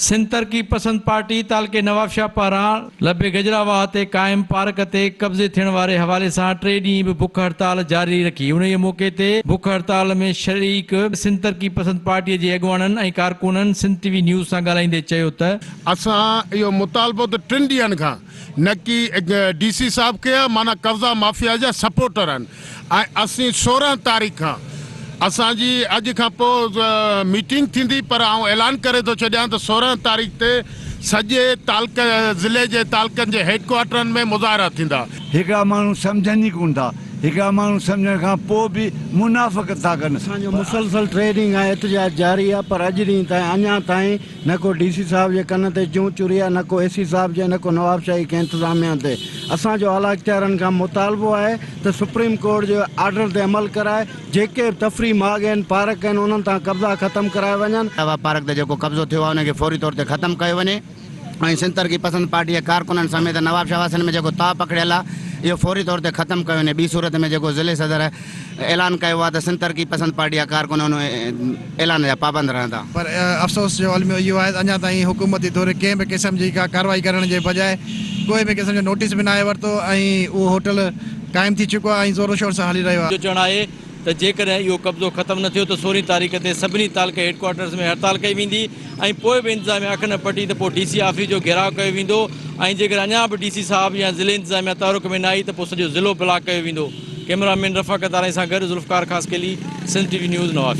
سنڌ ترقي پسند پارٽي تعلقي نوابشاهه پاران لبي گجرا واهه تي قائم پارڪ تي قبضي ٿيڻ واري حوالي سان ٽي ڏينهن به بک هڙتال جاري رکي انهيء موقعي تي بک هڙتال ۾ شريڪ سنڌ ترقي پسند پارٽي جي اڳواڻن ۽ ڪارڪنن سنڌ ٽي وي نيوز سان ڳالهائيندي چيو ته. اسان اهو مطالبو ته ٽن ڏينهن کان نه ڪي ڊي سي صاحب کي آ معنيٰ قبضا مافيا جا سپورٽر آهن ۽ اسين 16 تاريخ کان اسان جي اڄ کان پوء ميٽنگ ٿيندي پر آئون اعلان ڪري ٿو ڇڏيان ته 16 تاريخ تي سڄي تعلقي ضلعي جي تعلقن جي هيڊ ڪوارٽرن ۾ مظاهرا ٿيندا. هڪڙا ماڻهو سمجهن ئي ڪونه ٿا، هڪڙا ماڻهو سمجهڻ کان پوء به منافقت ٿا ڪن. اسان جو مسلسل ٽي ڏينهن کان احتجاج جاري آهي پر اڄ ڏينهن تائين اڃا تائين نه ڪو ڊي سي صاحب جي ڪن تي جون چري آهي نه ڪو اي سي صاحب جي نه ڪو نوابشاهي ڪنهن انتظاميا تي. اسان جو اعليٰ اختيارن کان مطالبو آهي ته سپريم ڪورٽ جي آرڊر تي عمل ڪرائي جيڪي به تفريح ماڳ آهن پارڪ آهن انهن تان قبضا ختم ڪرايا وڃن. علاوه پارڪ تي جيڪو قبضو ٿيو آهي ان کي فوري طور تي ختم ڪيو وڃي ۽ سنڌ ترقي پسند پارٽي جي ڪارڪنن سميت نوابشاهه واسين ۾ جيڪو تاء پکڙيل آهي اهو فوري طور تي ختم ڪيو وڃي ٻي صورت ۾ جيڪو ضلعي صدر اعلان ڪيو آهي ته سنڌ ترقي پسند پارٽي جا ڪارڪن ان اعلان جا پابند رهندا. پر افسوس جو الميو اهو آهي ته اڃا تائين حڪومتي ڌر ڪنهن به قسم جي ڪا ڪارروائي ڪرڻ جي بجاء ڪوئي به قسم جو نوٽيس به ناهي ورتو ۽ اهو هوٽل قائم ٿي چڪو آهي ۽ زور و شور سان هلي رهيو آهي. جو چوڻ آهي ته جيڪڏهن اهو قبضو ختم نه ٿيو ته سورهين تاريخ تي سڀني تعلقه هيڊ ڪوارٽرز ۾ هڙتال ڪئي ويندي ۽ پوء به انتظاميا اک نه پٽي ته پوء ڊي سي آفيس جو گهيراء ڪيو ويندو ۽ جيڪڏهن اڃا به ڊي سي صاحب يا ضلعي انتظاميا تحرڪ ۾ نه آئي ته پوء سڄو ضلعو بلاڪ ڪيو ويندو. ڪئميرا مين رفاقت آرائين سان گڏ Zulfiqar Khaskheli, Sindh T V news, Nawabshah.